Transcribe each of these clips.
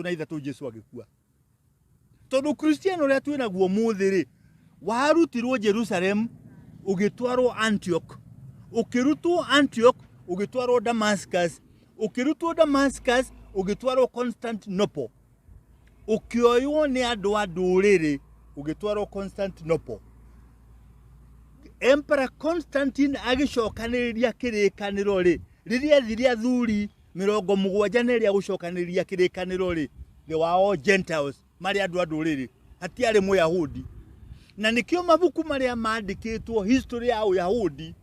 33 Jesu agĩkua. Tondũ Kristiano ũrĩa twĩ naguo mũthĩ rĩ, warutirwo Jerusalem ũgĩtwarwo Antioch, ũkĩrutwo Antioch ũgĩtwarwo Damascus, ũkĩrutwo Damascus ũgĩtwarwo Constantinople, ũkĩoywo nĩ andũ a ndũrĩrĩ ũgĩtwarwo Constantinople. Emperor Constantine agĩcokanĩrĩria kĩrĩkanĩro rĩ, rĩrĩa ethire athuri 72 a gũcokanĩrĩria kĩrĩkanĩro rĩ, they were all Gentiles, marĩ andũ a ndũrĩrĩ, hatiarĩ Mũyahudi. Na nĩkĩo mabuku marĩa mandĩkĩtwo history ya Ũyahudi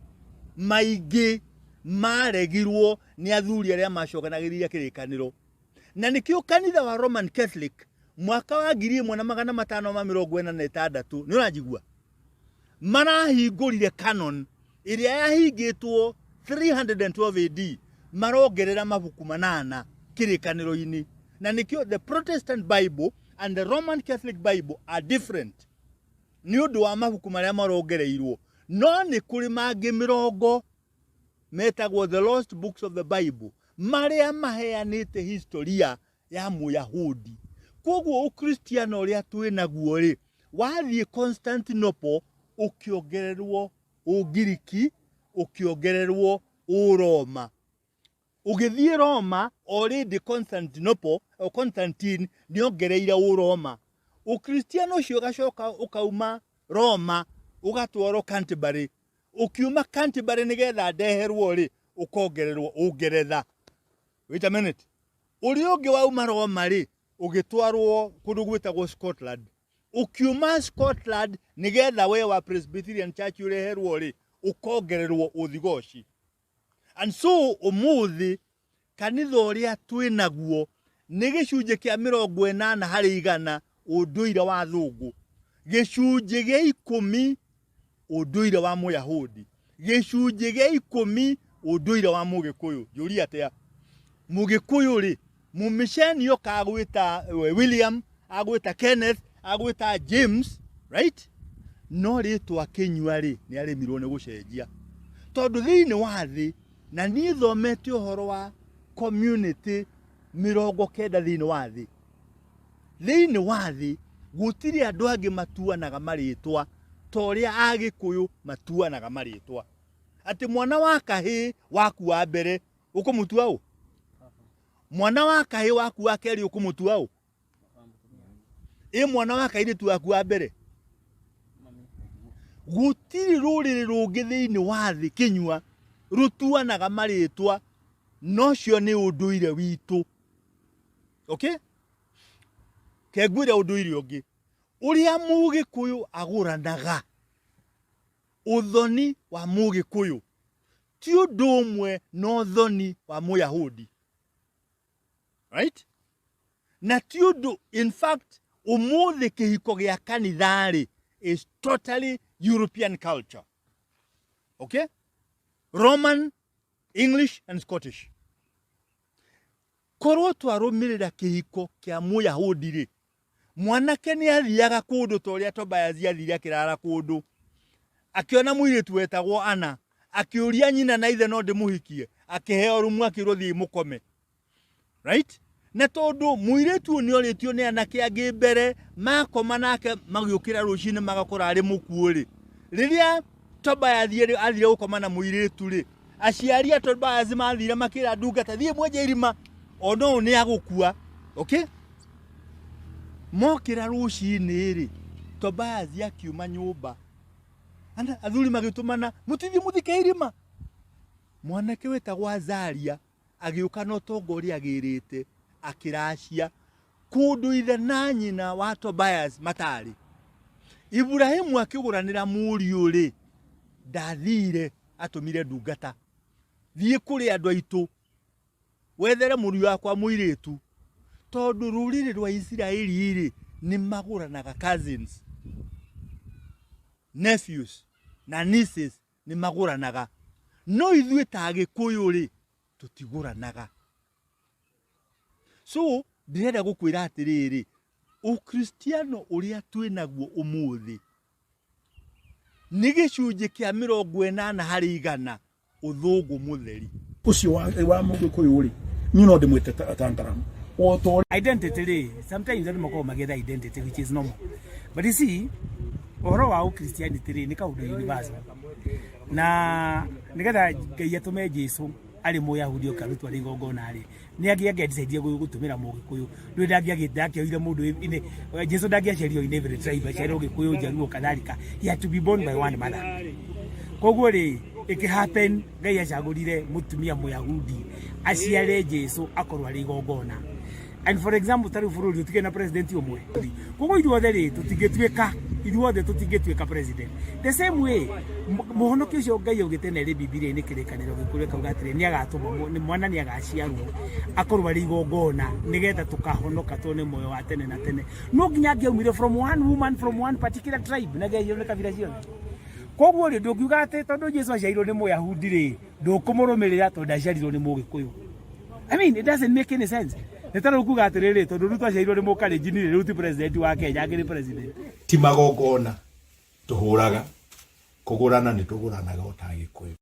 maingĩ maregirwo nĩ athuri arĩa macokanagĩrĩria kĩrĩkanĩro. Na nĩkĩo kanitha wa Roman Catholic mwaka wa 1546, nĩ ũranjigua, marahingũrire canon ĩrĩa yahingĩtwo 312 AD, marongerera mabuku manana kĩrĩkanĩro-inĩ. Na nĩkĩo the Protestant Bible and the Roman Catholic Bible are different nĩ ũndũ wa mabuku marĩa marongereirwo. No nĩ kũrĩ mangĩ mĩrongo metagwo the lost books of the Bible marĩa maheanĩte historia ya Mũyahudi. Kwoguo Ũkristiano ũrĩa twĩ naguo rĩ, wathiĩ Constantinople ũkĩongererwo Ũngiriki, ũkĩongererwo Ũroma. Ũgĩthiĩ Roma, already Constantinople, o Constantine nĩongereire Ũroma. Ũkristiano ũcio ũgacoka ũkauma Roma ũgatwarwo Canterbury. Ũkiuma Canterbury nĩgetha ndeherwo rĩ, ũkongererwo Ũngeretha. Wait a minute. Ũrĩa ũngĩ wauma Roma rĩ, ũgĩtwarwo kũndũ gwĩtagwo Scotland. Ũkiuma Scotland nĩgetha we wa Presbyterian Church ũreherwo rĩ, ũkongererwo Ũthigoci. And so ũmũthĩ kanitha ũrĩa twĩ naguo nĩ gĩcunjĩ kĩa 80% ũndũire wa athũngũ, gĩcunjĩ gĩa 10 ũndũire wa Mũyahudi, gĩcunjĩ gĩa 10 ũndũire wa Mũgĩkũyũ. Njũria atĩa? Mũgĩkũyũ rĩ, mũmĩceni oka agwĩta William, agwĩta Kenneth, agwĩta James, right? No rĩtwa Kĩnyua rĩ, nĩ arĩmirwo nĩ gũcenjia. Tondũ thĩinĩ wa thĩ, na niĩ thomete ũhoro wa community 90 thĩinĩ wa thĩ. Thĩinĩ wa thĩ, gũtirĩ andũ angĩ matuanaga marĩtwa ta ũrĩa Agĩkũyũ matuanaga marĩtwa. Atĩ mwana wa kahĩĩ waku wa mbere ũkũmũtua ũ? Mwana wa kahĩĩ waku wa kerĩ ũkũmũtua ũ? Ĩ mwana wa kairĩtu waku wa mbere? Gũtirĩ rũrĩrĩ rũngĩ thĩinĩ wa thĩ Kĩnyua rũtuanaga marĩtwa, nocio nĩ ũndũire witũ. Okay? Kengwĩre ũndũire ũngĩ ũrĩa Mũgĩkũyũ agũranaga. Ũthoni wa Mũgĩkũyũ ti ũndũ ũmwe na ũthoni wa Mũyahudi. Right? Na ti ũndũ, in fact, ũmũthĩ kĩhiko gĩa kanitha-rĩ is totally European culture. Okay? Roman, English and Scottish. Korwo twarũmĩrĩra kĩhiko kĩa Mũyahudi rĩ, mwanake nĩ athiaga kũndũ ta ũrĩa Tobias athire akĩrara kũndũ. Akĩona mũirĩtu wetagwo Anna, akĩũria nyina na ithe no ndĩmũhikie, akĩheo rumu akĩrwo thiĩ mũkome. Right? Na tondũ mũirĩtu ũyũ nĩ orĩtio nĩ anake angĩ mbere, makoma nake magĩũkĩra rũcinĩ magakora arĩ mũkuũ rĩ, rĩrĩa Tobias athire gũkoma na mũirĩtu rĩ, aciari a Tobias mathire makĩra ndungata thiĩ mwenje irima ona ũyũ nĩ agũkua. Okay? Mokĩra rũcinĩ rĩ, Tobias akiuma nyũmba. Ana athuri magĩtũmana mũtithiĩ mũthike irima. Mwanake wetagwo Azaria agĩũka na ũtonga ũrĩa agĩrĩte akĩracia kũndũ ithe na nyina wa Tobias matarĩ. Iburahimu akĩgũranĩra mũriũ rĩ, ndathire atũmire ndungata, thiĩ kũrĩ andũ aitũ wethere mũriũ wakwa mũirĩtu, tondũ rũrĩrĩ rwa Isiraeli rĩ nĩ magũranaga cousins, nephews na nieces nĩ magũranaga, no ithuĩ ta Agĩkũyũ rĩ tũtigũranaga. So ndĩrenda gũkwĩra atĩrĩrĩ, Ũkristiano ũrĩa twĩ naguo ũmũthĩ nĩ gĩcunjĩ kĩa 80% ũthũngũ mũtheri. Ũcio wa mũgĩkũyũ rĩ, niĩ no ndĩmwĩte Tangaramu. O Identity rĩ, sometimes andũ makoragwo magĩetha identity, which is normal, but you see, ũhoro wa ũkristianity rĩ, nĩ kaũndũ universal, na nĩgetha Ngai atũme Jesu arĩ Mũyahudi oke arutwo arĩ igongona rĩ, nĩ angĩadecidire gũtũmĩra Mũgĩkũyũ. Ndũĩ ndangĩakĩoire mũndũ Jesu ndangĩaciarirwo in every tribe, aciarirwo Gĩkũyũ, Njaruo, kadhalika. He had to be born by one mother. Koguo rĩ, ĩkĩ happen Ngai acagũrire mũtumia Mũyahudi aciare Jesu akorwo arĩ igongona. And for example, tarĩu bũrũri ũtige na president ũmwe, koguo ithuothe rĩ, tũtingĩtuĩka, ithuothe tũtingĩtuĩka president the same way. Mũhonoki ũcio Ngai augĩte na ĩrĩ Bibilia-inĩ, Kĩrĩkanĩro Gĩkũrũ, ĩkauga atĩrĩ, nĩ agatũma mwana, nĩ agaciarwo akorwo arĩ igongona nĩgetha tũkahonoka tuone muoyo wa tene na tene. No nginya angĩaumire from one woman, from one particular tribe, na ngeirio nĩ kabira ciothe. Koguo rĩ, ndũngiuga atĩ tondũ Jesu aciarirwo nĩ Mũyahudi rĩ, ndũkũmũrũmĩrĩra tondũ aciarirwo nĩ Mũgĩkũyũ. I mean, it doesn't make any sense. Nĩ ta rĩu kuga atĩrĩrĩ, tondũ Ruto aciarirwo nĩ Mũkalenjin rĩ, rĩu ti president wa Kenya, akĩrĩ president. Ti magongona tũhũraga, kũgũrana nĩ tũgũranaga o ta Gĩkũyũ.